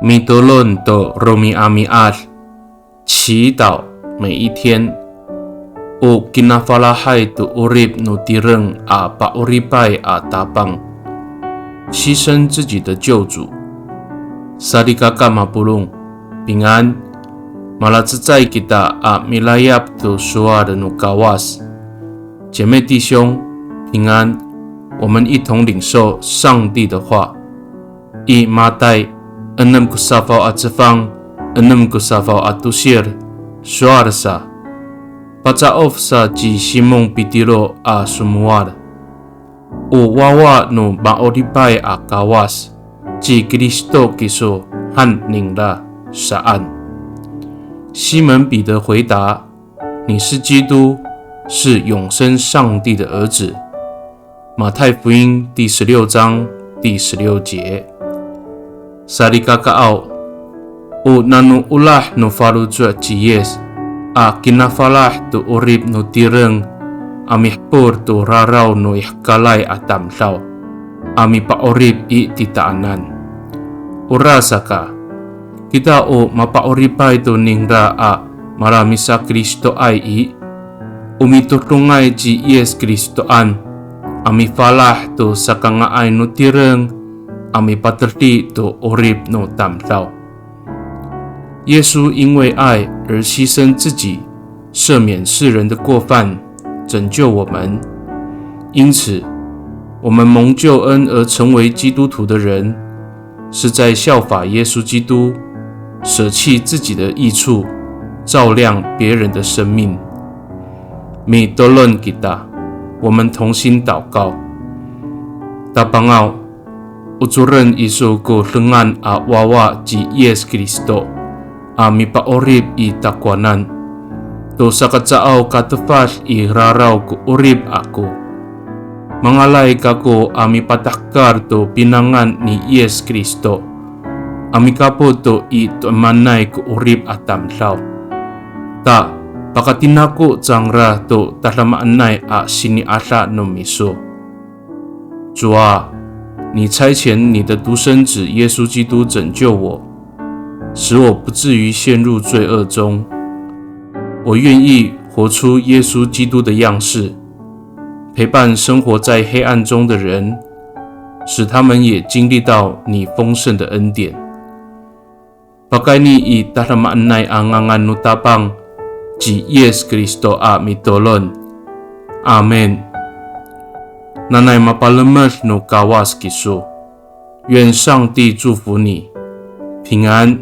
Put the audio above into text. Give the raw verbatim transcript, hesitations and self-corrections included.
Mitolon to romi'ami'ad, 祈祷每一天。O kinafalahay to 'orip no tireng a pa'oripay a Tapang, 牺牲自己的救主。Salikaka mapolong, 平安。Malacecay kita a milayap to sowal no Kawas. 姐妹弟兄，平安。我们一同领受上帝的话。I Matay enem ko safaw a cefang, enem ko safaw a tosir, sowal sa. Paca'of sa ci Simon Pitiro a somowal. O wawa no ma'oripay a Kawas, ci Kristo kiso han ningra saan. 西门彼得回答：你是基督，是永生上帝的儿子。马太福音第十六章第十六节。Salikakaaw, o nano olah no faloco' ci Yis a kinafalah to 'orip no tireng a mihepol to raraw no ihekalay a tamdaw a mipa'orip i titaanan. Orasaka, kita o mapa'oripay to ningra a malamisakristoay i, o mitodongay ci Yis Kristoan a mifalah to sakanga'ay no tireng a mipatedi to 'orip no tamdaw. 耶稣因为爱而牺牲自己，赦免世人的过犯，拯救我们。因此，我们蒙救恩而成为基督徒的人，是在效法耶稣基督，舍弃自己的益处，照亮别人的生命。Mitolon kita, 我们同心祷告。Tapangaw, ocoren iso ko dengan a wawa ci Yis Kristo a mipa'orip i takowanan to saka caaw ka tefad i raraw ko 'orip ako. Mangalay kako a mipatahekal to pinangan ni Yis Kristo a mikapot to i to'emanay ko 'orip a tamdaw. Ta, pakatinako cangra to tadamaanay a sini'ada no miso. 主啊，你差遣你的独生子耶稣基督拯救我，使我不至于陷入罪恶中。我愿意活出耶稣基督的样式，陪伴生活在黑暗中的人，使他们也经历到你丰盛的恩典。 Pakayni i tadamaanay a ngangan no Tapang ci Yis Kristo a mitolon. Amin. Nanay mapalemed no Kawas kiso. 愿上帝祝福你，平安。